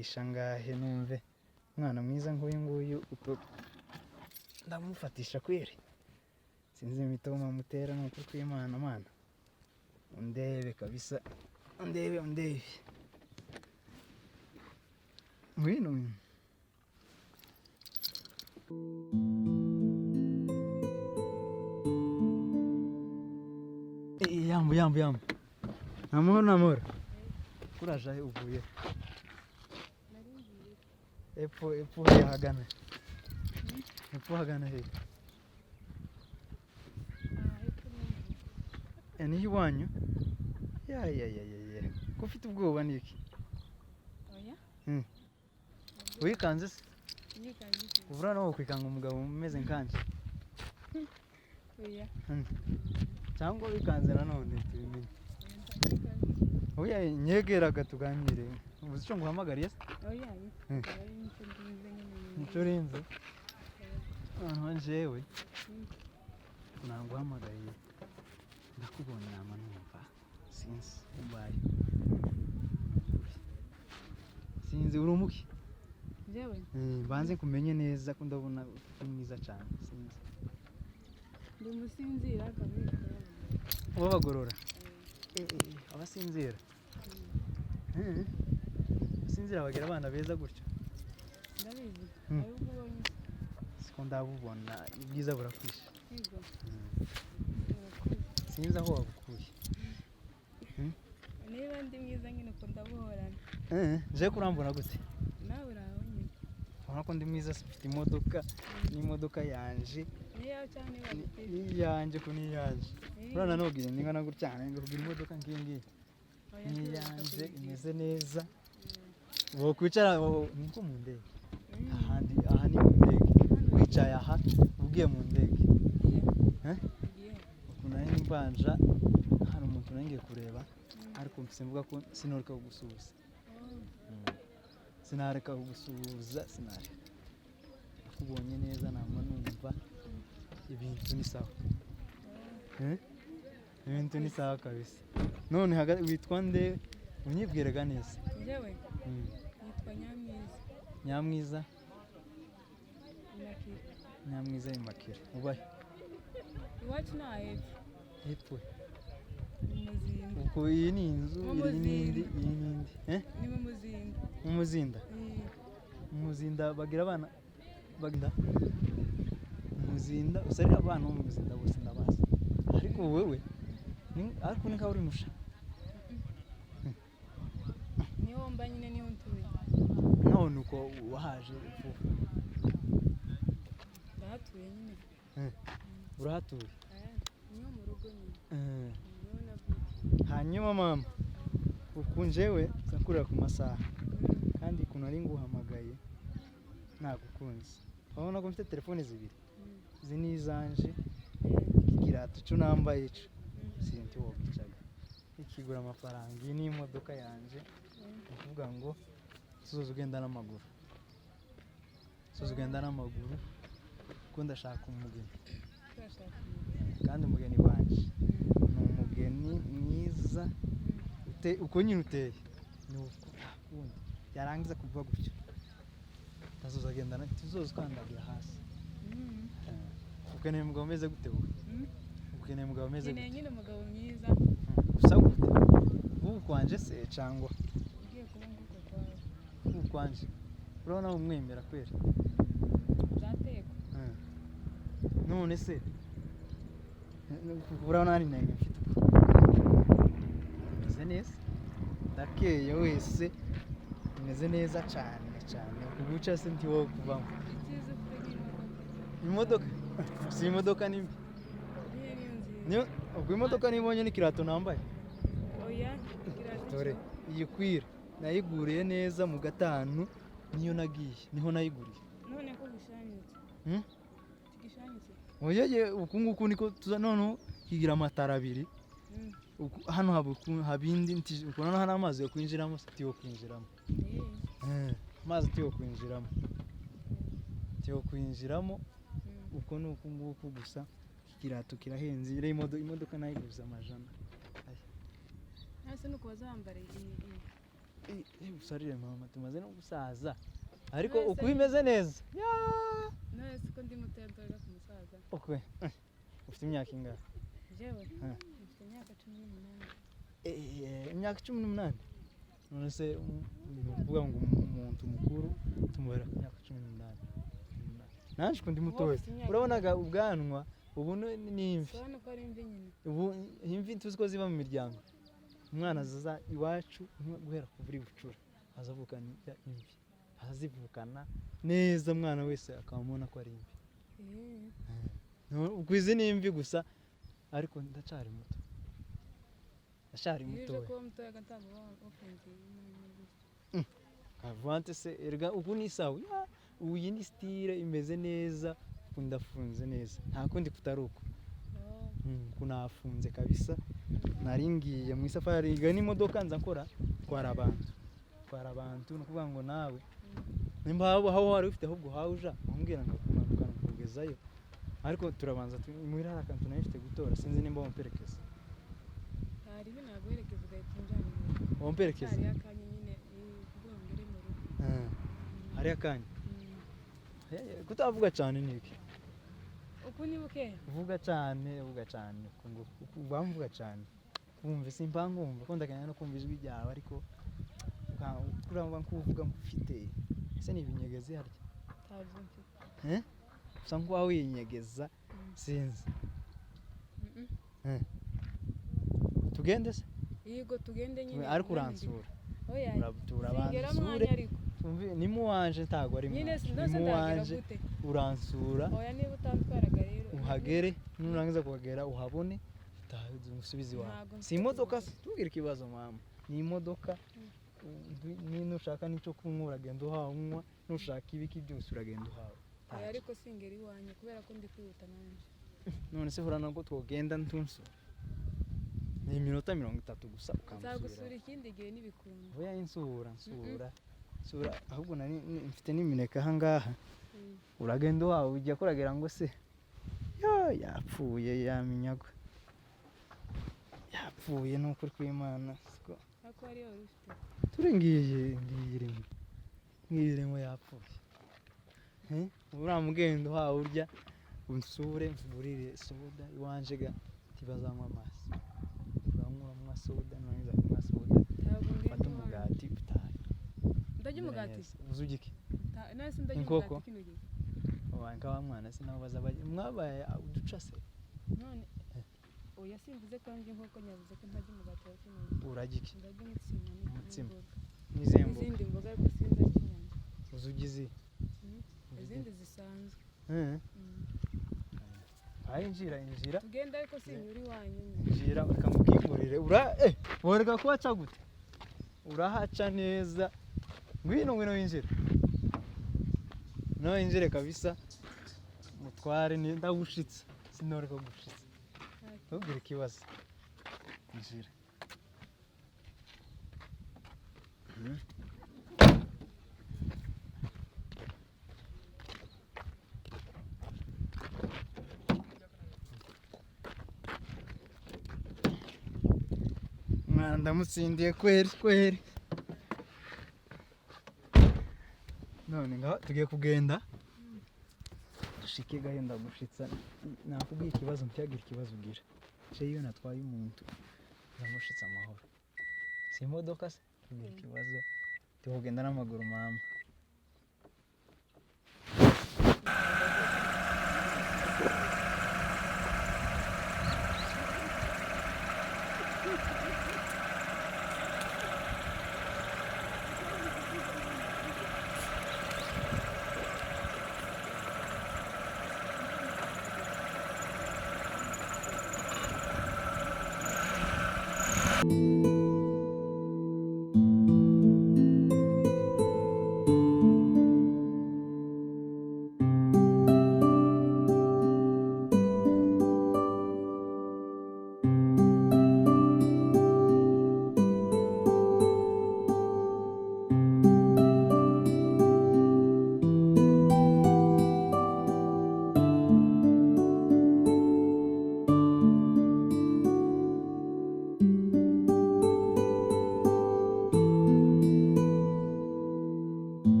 Ndavugisha ngahe numve umwana mwiza nk'uyu nguyu uko ndamufatisha kweri. Sinzi imitoma mutera, ni ukuri kw'Imana. Mana undebe kabisa, undebe, undebe. Ngwino, ngwino. Yambu, yambu, yambu. Namahoro, namahoro. Kuraje he? Uvuye epfo? Epfo he? Hagana epfo, hagana he? Niho iwanyu? Ya, ya, ya, ya, ya, ko ufite ubwoba niki? Oya. Wikanze se? Nikanze iki? Ubura nawe kwikanga umugabo umeze nkanje? Oya. Cyangwa wikanze nanone tubimenye. Oya, nyegeraga tuganire. Ubuze icyo nguhamagariye se? Oya. Ari nicyo ndinze nyine. Nicyo urinze? Noneho njyewe naguhamagariye, ndakubona nama numva sinzi ubaye, sinzi uri umuki. Njyewe? Mbanze kumenye neza ko ndabona uri mwiza cyane, sinzi. Ndi umusinzira kabiri. Ubabagorora? Abasinzira. Abasinzira bagira abana beza gutyo? Ndabizi. Ahubwo ubonye? Siko ndabubona, ubwiza burakwishe. Yego. Urakoze. Sinzi aho wabukuye. Niba ndi mwiza nyine uko ndabuhorana. Nje kurambona gute? Nawe uraho nyine. Ubona ko ndi mwiza se? Mfite imodoka, n'imodoka yanje. Niyo cyangwa niba Ni iyanjye ko ni iyanjye. Urabona nanubwira ningana gutya ngo kugira imodoka ngiyi ngiyi ni iyanjye, imeze neza. Wokwicara ni nko mu ndege ahandi. Aha ni mu ndege, wicaye aha ugiye mu ndege. Eh? Ukuntu nari mbanja hari umuntu nari ngiye kureba, ariko mpise mvuga ko sinoreka kugusuhuza, sinareka kugusuhuza, sinareka. Nakubonye neza, nama numva ibintu ni sawa. Eh? Ibintu ni sawa kabisa. None witwa nde? Unyibwiraga neza. Njyewe nitwa Nyamwiza. Nyamwiza? Inakira. Nyamwiza Imakire, ubahe? Iwacu ni ahepfo. Hepfo? Mu Muzinda. Ubwo iyi ni inzu? Mu Iyi n'indi? Muzinda. Iyi n'indi, eh? Ni mu Muzinda. Mu Muzinda? Mu Muzinda bagira abana bagira mu Muzinda usarira abana bo mu Muzinda bose ndabazi, ariko wewe ariko ni nkaho uri musha. Niho mba nyine, niho ntuye. None uko wahaje vuba? Ndahatuye nyine. Urahatuye? Niho mu rugo nyine. Niho navukiye. Hanyuma mama, uku njyewe nza nkurira ku masaha, kandi ukuntu nari nguhamagaye nagukunze, urabona ko mfite telefone zibiri. Izi ni izanje. Iki kirato cyo nambaye cyo sinti wogicaga ikigura amafaranga. Iyi ni imodoka yanje, ni ukuvuga ngo tuzoza ugenda n'amaguru, tuzoza ugenda n'amaguru, kuko ndashaka umugeni. Turashaka umugeni. Kandi umugeni wanje ni umugeni mwiza. Uko nyine uteye ni uko nta kundi yarangiza kuvuga gutyo, tazoza agenda tuzoza ukandagira hasi. Ukeneye umugabo umeze gute wowe? Ukeneye umugabo umeze Nkeneye gute? nyine umugabo mwiza. Usa gute? Ubu kwanje se cyangwa? Ugiye kuba nguko kwawe. Ubu kwanje urabona umwemera kwera? Byatekwa. None se urabona hari inenge mfite? Uko meze neza, ndakeye wese, meze neza cyane cyane, kuguca se ntiwo kuvamo. Icyiza ufite nk'imodoka. Imodoka si imodoka ni mbi. Niyo, niyo nziza. Niyo ubwo imodoka nibonye n'ikirato nambaye. Oya, ikirato. Dore iyi kwira nayiguriye neza mu gatanu, niyo nagiye niho nayiguriye. None ko gishanyutse? Hmm? Gishanyutse. Oya ye, uku nguku niko tuza noneho kigira amatara abiri. Hano haba haba indi uku noneho hari amazi yo kwinjiramo, tiyo kwinjiramo. Amazi tiyo kwinjiramo, tiyo kwinjiramo. Uko ni uku nguku gusa. Iki kirato kirahenze. Iriya imodoka nayiguze amajana. Ese nuko bazambara iyi? Usarire mama, tumaze no gusaza, ariko None se uko imeze neza. Ya! None se ko ndi muto ntorera ku musaza? Ukwe. Ufite imyaka ingahe? Jewe Eh. mfite imyaka 18. Imyaka 18? None se ni ukuvuga ngo umuntu mukuru tumubera ku myaka 18? Nanjye uko ndi mutoya. Ufite imyaka Urabonaga ubwanwa ubu ni imvi. Urabona ko ari imvi nyine. Ubu imvi tuzi ko ziba mu miryango. Umwana azaza iwacu guhera ku buri bucura azavukana imvi, azivukana neza, umwana wese akamubona ko ari imvi. Ubwo izi ni imvi gusa, ariko ndacyari muto, ndacyari Iyo uje mutoya. kuba mutoya ntabwo uba wafunze gutya. Kavante se erega ubu ni sawa. Ya, ubu iyi ni style imeze neza, ubu ndafunze neza, nta kundi kutari uko. Oh. Kunafunze kabisa. Nari ngiye mu isafari ga n'imodoka nza nkora twara abantu, twara abantu. Ni ukuvuga ngo nawe nimba aho wari ufite ahubwo hawe uja umbwira ngo kumanuka kugezayo, ariko turabanza muhira hari akantu nari mfite gutora, sinzi nimba wamperekeza. Hari ibi naguherekeza ugahita unjyana mu rugo. Wamperekeza? Hari akanya nyine, kuvuga ngo uri mu rugo. Hari akanya. Kutavuga cyane ni iki? Uku ni buke. Vuga cyane, vuga cyane, ngo bamvuga cyane. Kumva simba ngumva ko ndakanya no kumva ijwi ryawe, ariko kuramba nkuvuga mfite ese ni ibinyegezi harya? Ntabyo mfite. Usa nkuwa winyegeza, sinzi. Tugende se? Yego, tugende nyine. Ariko uransura. Oya. Urabanza Singera usure. mwanya ariko. Tumvi ni muwanje, ntago ari Nyine muwanje. sinose Ni ndagera muwanje, gute? uransura. Oya, niba utantwaraga rero. Uhagere, nurangiza kuhagera uhabone, umusubizi wawe. Ntago mfite Si imodoka imodoka. se? Tubwire ikibazo mama. Ni imodoka. Nushaka n'icyo kunywa uragenda uhawe unywa, nushaka ibiki byose uragenda uhawe. Oya, ariko singera iwanyu kubera ko ndi kwihuta nanjye. None se hura nabwo twogenda ntunsura? Ni iminota 30 gusa ukansura. Nzagusura ikindi gihe nibikunda. Oya, insura, nsura. Nsura ahubwo nari mfite n'imineke aha ngaha. Uragenda uhawe ujya kuragira ngo se yo yapfuye yaminyagwa. Yapfuye ni ukuri kw'Imana. Siko Ariko hariyo wari ufite. Turi ngiyi ngiyi irimo. Ngiyi irimo yapfuye. Uriya mugendo uhawe urya unsure mvurire soda iwanje ga ntibazanywa amazi. Uranywa unywa soda, nurangiza kunywa soda Ntabwo ngenda ufate iwanyu. umugati utahe. Ndarya umugati? Uzi urya iki? None se ndarya Inkoko? umugati kino gihe? Oya, nka wa mwana se nabo baza bajya mwabaye uduca se? None oya, simvuze ko ndya inkoko, nyavuze ko ntarya umugati wa kino gihe. Urarya iki? Ndarya umutsima Umutsima. n'imboga. N'izihe mboga? N'izindi mboga ariko sindarya inyama. Uzi urya izihe? Izindi zisanzwe. Ayi, injira, injira. Tugenda ariko sinyura iwanyu nyine. Injira ukamukingurire. Ura woreka kuhaca gute? Urahaca neza. Ngwino, ngwino winjire. No winjire kabisa. Mutware ni ndagushitse. Sinoreka gushitsa. Ntugire ikibazo. Injira. Mwana ndamutsindiye kweri kweri. None ngaho tugiye kugenda. Dushike gahe ndagushitsa. Nakubwiye ikibazo ntiyagira ikibazo ugira. Ce iyo natwaye umuntu ndamushitsa amahoro. Si imodoka se? Tugira ikibazo. Tukugenda n'amaguru mama.